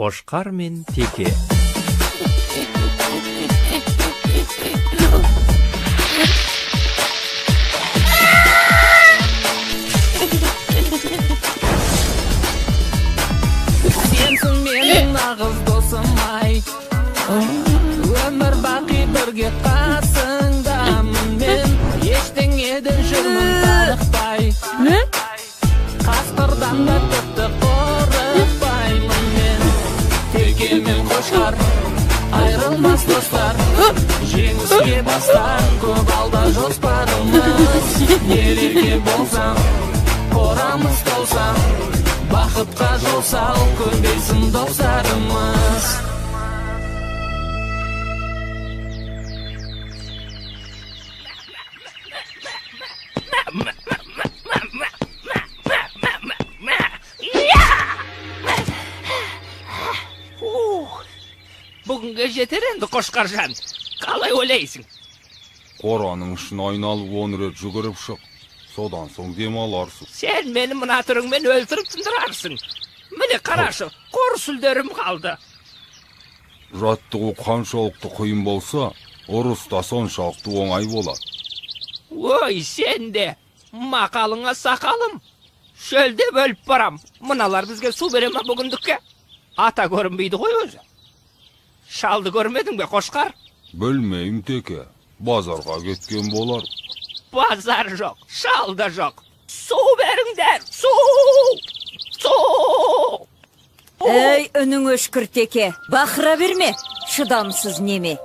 Қошқар мен теке. Сенсің менің нағыз досым ай, өмір бақи бірге қасыңдамын мен, ештеңеден жүрмін тарықпай, қасқырдан да тіпті қорықпаймын мен. Теке мен қошқар айырылмас достар, жеңіске бастар көп алда жоспарымыз. Ерерге болсаң қорамыз толса, бақытқа жол сал, көбейсін достарымыз. Бүгінге жетер енді, Қошқаржан. Қалай ойлайсың? Қораның ішін айналып 10 рет жүгіріп шық. Содан соң демаларсың. Сен мені мына түріңмен өлтіріп тындырарсың. Міне қарашы, қор сүлдерім қалды. Жаттығу қаншалықты қиын болса, ұрыс та соншалықты оңай болады. Ой, сен де, мақалыңа сақалым. Шөлдеп өліп барам. Мыналар бізге су бере ме бүгіндікке? Ата көрінбейді ғой өзі. Шалды көрмедің бе, Қошқар? Білмеймін, теке. Базарға кеткен болар. Базар жоқ, шал да жоқ. Су беріңдер, су! Су! Ей, үнің өшкір, теке. Бақыра берме, шыдамсыз неме.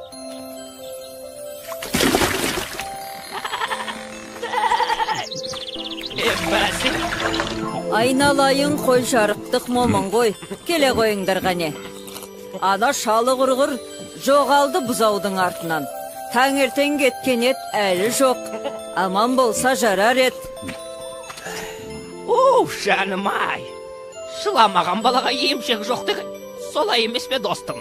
Айналайын қой жарықтық момын ғой. Келе қойыңдар қане. Ана шалы құрғыр жоғалды бұзаудың артынан. Таңертең кеткен ет әлі жоқ. Аман болса жарар ет. Уф, жаным ай. Жыламаған балаға емшек жоқ деген. Солай емес пе, достым?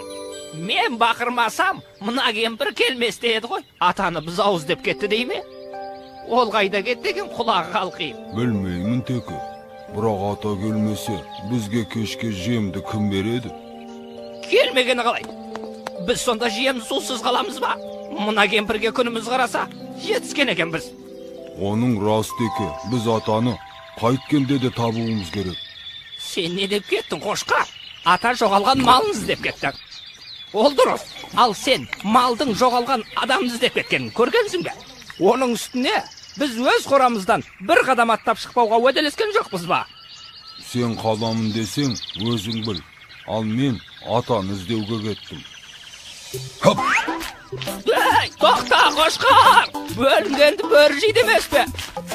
Мен бақырмасам, мына кемпір келмес еді ғой. Атаны бұзау іздеп кетті дей ме? Ол қайда кетті екен, құлағы қалқиып? Білмеймін, теке. Бірақ ата келмесе, бізге кешке жемді кім береді? Келмегені қалай? Біз сонда жем сусыз қаламыз ба? Мына кемпірге күніміз қараса, жетіскен екенбіз. Оның рас, теке. Біз атаны қайткенде де табуымыз керек. Сен не деп кеттің, Қошқар? Ата жоғалған малын іздеп кетті. Ол дұрыс. Ал сен малдың жоғалған адамын іздеп кеткенін көргенсің бе? Оның үстіне біз өз қорамыздан бір қадам аттап шықпауға уәделескен жоқпыз ба? Сен қаламын десең, өзің біл. Ал мен атаны іздеуге кеттім. Хоп! Ей, тоқта, Қошқар! Бөлінгенді бөрі жейді емес пе?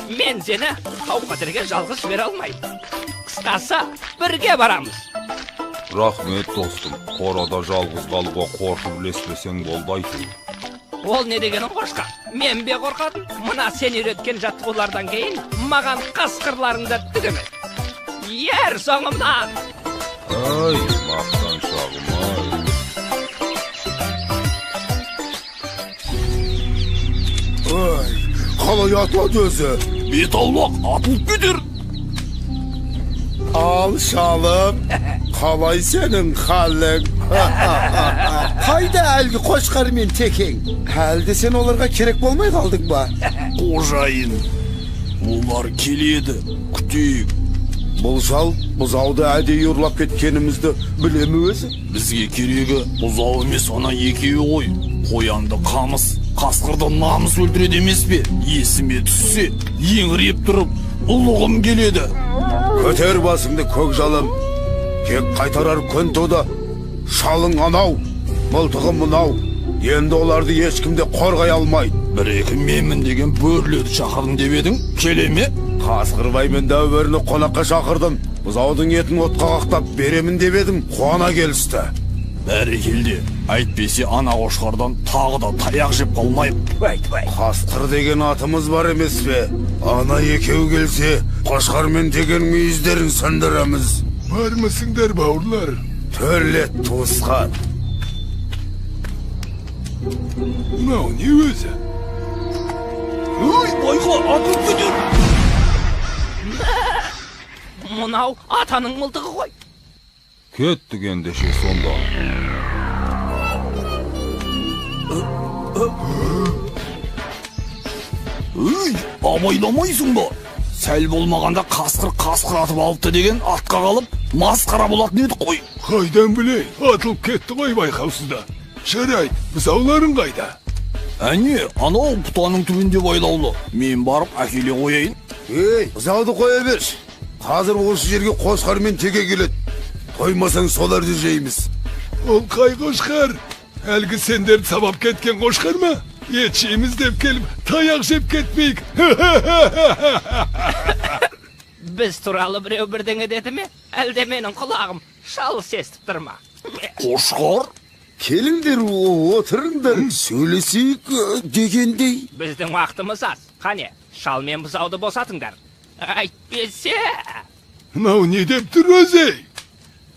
Мен сені қауіп-қатерге жалғыз жібере алмаймын. Қысқасы, бірге барамыз. Рахмет, достым. Қорада жалғыз қалуға қорқып ілеспесең болды әйтеуір. Ол не дегенің, Қошқар? Мен бе қорқатын? Мына сен үйреткен жаттығулардан кейін маған қасқырларың да түк емес. Ер соңымнан! Ай, мақтаншағым ай. Ай, қалай атады өзі? Бет аулақ, атылып кетер. Ал, шалым, қалай сенің халің? Қайда әлгі Қошқар мен текең? Әлде сен оларға керек болмай қалдың ба? Қожайын, олар келеді, күтейік. Бұл шал бұзауды әдейі ұрлап кеткенімізді біле ме өзі? Бізге керегі бұзау емес, ана екеуі ғой. Қоянды қамыс, қасқырды намыс өлтіреді емес пе? Есіме түссе, еңіреп тұрып, ұлығым келеді. Көтер басыңды, көк жалым. Кек қайтарар күн туды. Шалың анау, мылтығы мынау. Енді оларды ешкім де қорғай алмайды. Бір-екі менмін деген бөрілерді шақырдым деп едің, келе ме? Қасқырбай мен дәу бөріні қонаққа шақырдым. Бұзаудың етін отқа қақтап беремін деп едім, қуана келісті. Бәрекелде, әйтпесе ана қошқардан тағы да таяқ жеп қалмайық. Қасқыр деген атымыз бар емес пе? Ана екеу келсе, Қошқар мен текенің мүйіздерін сындырамыз. Бармысыңдар, бауырлар? Төрлет, туысқан. Мынау не өзі? Ой, байқа, атылып кетер. Мынау атаның мылтығы ғой. Кеттік ендеше сонда. Өй, абайламайсың ба? Сәл болмағанда қасқыр қасқыр атып алыпты деген атқа қалып, масқара болатын едік қой. Қайдан білейін, атылып кетті ғой байқаусызда. Жарайды, бұзауларың қайда? Әне, анау бұтаның түбінде байлаулы. Мен барып әкеле қояйын. Ей, бұзауды қоя берші. Қазір осы жерге қошқар мен теке келеді. Қоймасаң соларды жейміз. Ол қай қошқар? Әлгі сендерді сабап кеткен қошқар ма? Ет жейміз деп келіп, таяқ жеп кетпейік. Біз туралы біреу бірдеңе деді ме? Әлде менің құлағым шалыс естіп тұр ма? Қошқар? Келіңдер, отырыңдар, сөйлесейік дегендей. Біздің уақытымыз аз. Қане, шал мен бұзауды босатыңдар. Әйтпесе... Мынау не деп тұр өзі?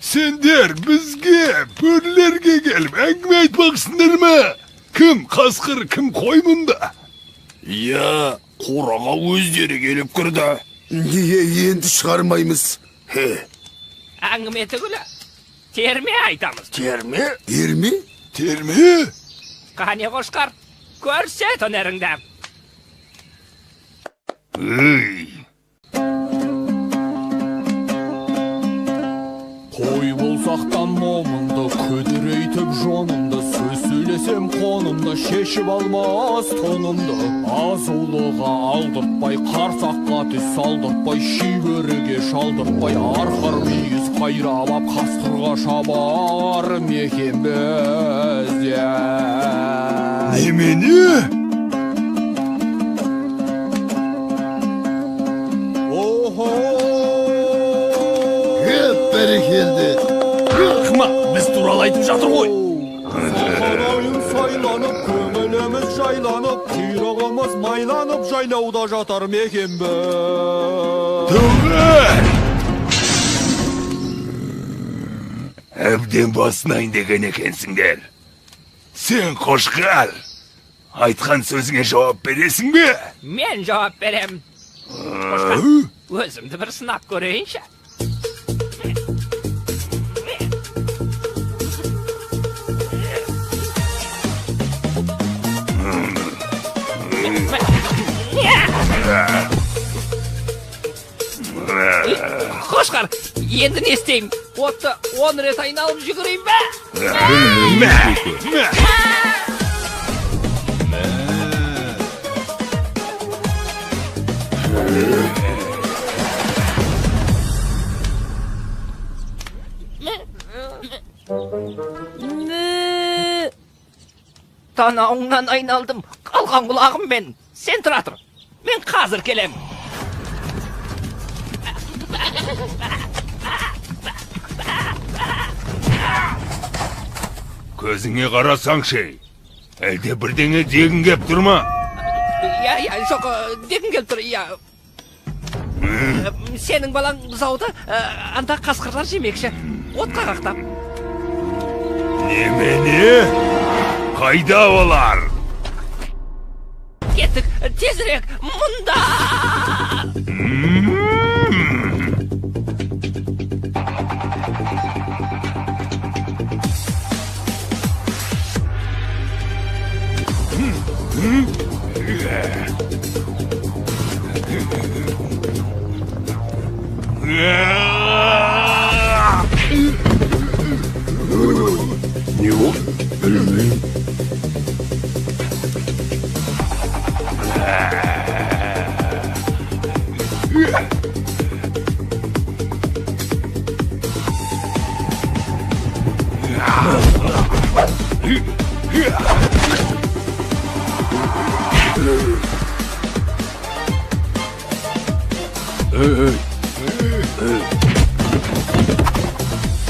Сендер бізге, бөрілерге келіп әңгіме айтпақсыңдар ма? Кім қасқыр, кім қой мұнда? Иә, қораға өздері келіп кірді. Неге енді шығармаймыз? Әңгіме түгілі, терме айтамыз. Терме? Терме? Терме? Қане қошқар, көрсет өнеріңді. Үй! Қой болсақ та момынды, күдірейтіп жонымды, сөз сөйлесем қонымды, шешіп алмас тонымды. Азулыға алдыртпай, қарсаққа түс салдыртпай, шибөріге шалдыртпай, арқар мүйіз қайрап ап, қасқырға шабар мекен бізде. Немене? Охо! Бәрекелді. Қыма, біз туралы айтып жатыр ғой. Сахарайын сайланып, көңіліміз жайланып, құйрығымыз майланып, жайлауда жатар мекенбіз. Тоғай! Әбден басынайын деген екенсіңдер. Сен қошқар, айтқан сөзіңе жауап бересің бе? Мен жауап берем. Қошқар, өзімді бір сынап көрейінші. Қошқар, енді не істеймін? Отты 10 рет айналып жүгірейін бе? Мә! Мә! Танауыңнан айналдым, қалған құлағым мен. Сен тұра тұр, мен қазір келем. Көзіңе қарасаңшы, әлде бірдеңе дегің кеп тұр ма? Иә, иә, жоқ, дегім келіп тұр, иә. Сенің балаң бұзауды анда қасқырлар жемекші, отқа қақтап. Немене? Қайда олар? Кеттік, тезірек, мұнда! Не болды? Білмеймін.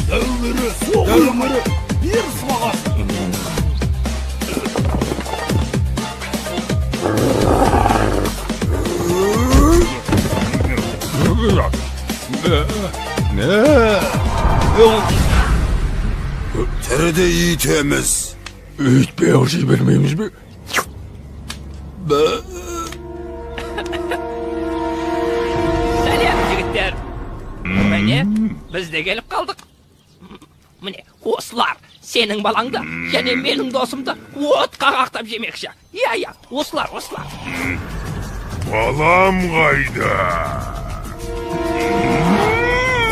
Дәумірі, соғылымыры, бер сыбағасын. Тіріде итеміз. Өйтпей ақ жібермейміз бе? Сәлем, жігіттер. Міне, біз де келіп қалдық. Міне, осылар сенің балаңды және менің досымды отқа қақтап жемекші. Иә, иә, осылар, осылар. Балам қайда?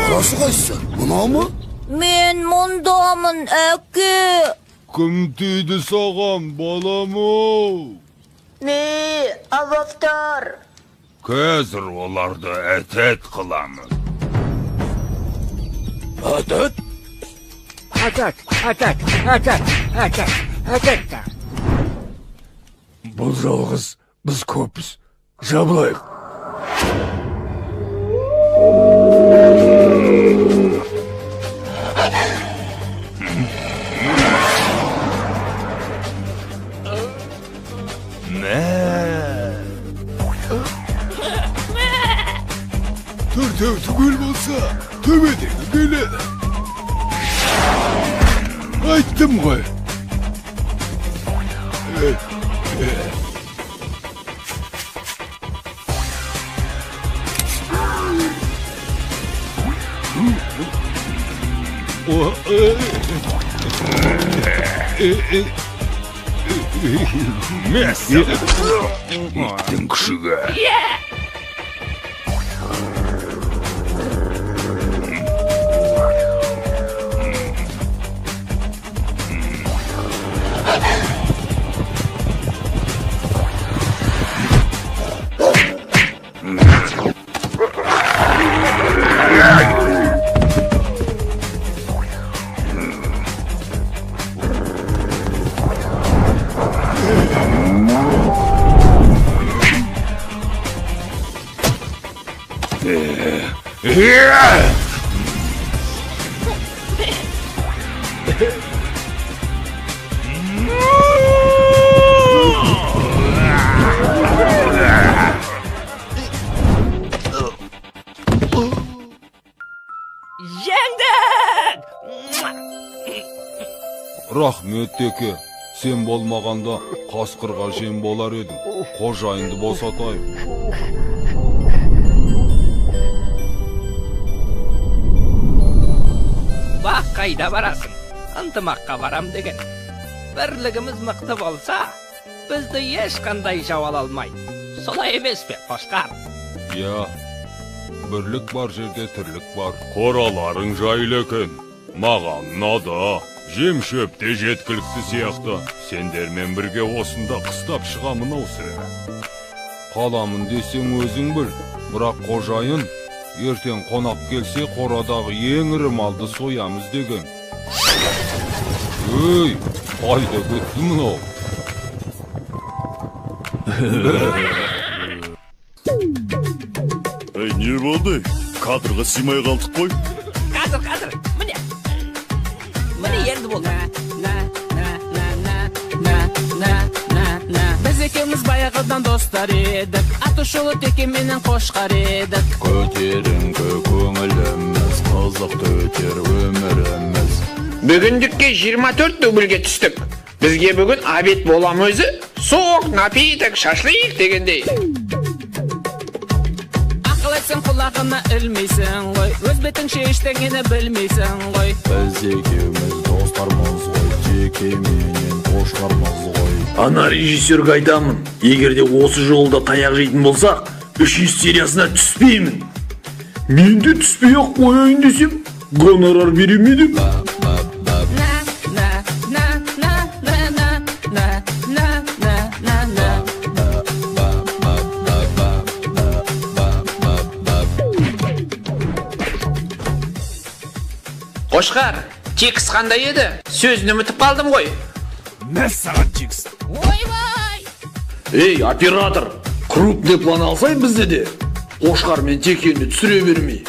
Баласы қайсысы? Мынау ма? Мен мұндамын, әке. Кім тиді саған, балам-ау? Не, авақтар. Қазір оларды әтет қыламын. Әтет? Әтет, әтет, әтет, әтет, әтет. Бұл жалғыз, біз көппіз. Жабылайық. Төртеу түгел болса, төбедегі келеді. Айттым ғой. Иттің күшігі. Жеңдік! Рахмет, теке. Сен болмағанда қасқырға жем болар едім. Қожайынды босатайық. Бақ қайда барасың? Ынтымаққа барам деген. Бірлігіміз мықты болса, бізді ешқандай жау ала алмайды. Солай емес пе, қошқар? Иә, бірлік бар жерде тірлік бар. Қораларың жайлы екен. Маған ұнады. Жем шөп те жеткілікті сияқты. Сендермен бірге осында қыстап шығамын ау сірә. Қаламын десең өзің біл. Бірақ қожайын ертең қонақ келсе қорадағы ең ірі малды соямыз деген. Өй, қайда кетті мынау? Ей, не болды? Кадрға сыймай қалдық қой. Қазір, қазір, міне. Міне енді болды. Біз екеуміз баяғыдан достар едік. Атышулы теке менен қошқар едік. Көтеріңкі көңіліміз, қызықты өтер өміріміз. Бүгіндікке 24 дубльге түстік. Бізге бүгін обед болам өзі. Сок, напиток, шашлык дегендей. Ақыл айтсаң құлағына ілмейсің ғой. Өз бетіңше ештеңені білмейсің ғой. Біз екеуміз достармыз ғой, теке менен қошқармыз ғой. Ана режиссерге айтамын, егер де осы жолда таяқ жейтін болсақ, 3 сериясына түспеймін. Мен де түспей ақ қояйын десем, гонорар бере ме деп. Қошқар, текст қандай еді? Сөзін ұмытып қалдым ғой. Мәссаған текст. Ойбай! Ей, оператор, крупный план алсай бізде де. Қошқар мен текені түсіре бермей.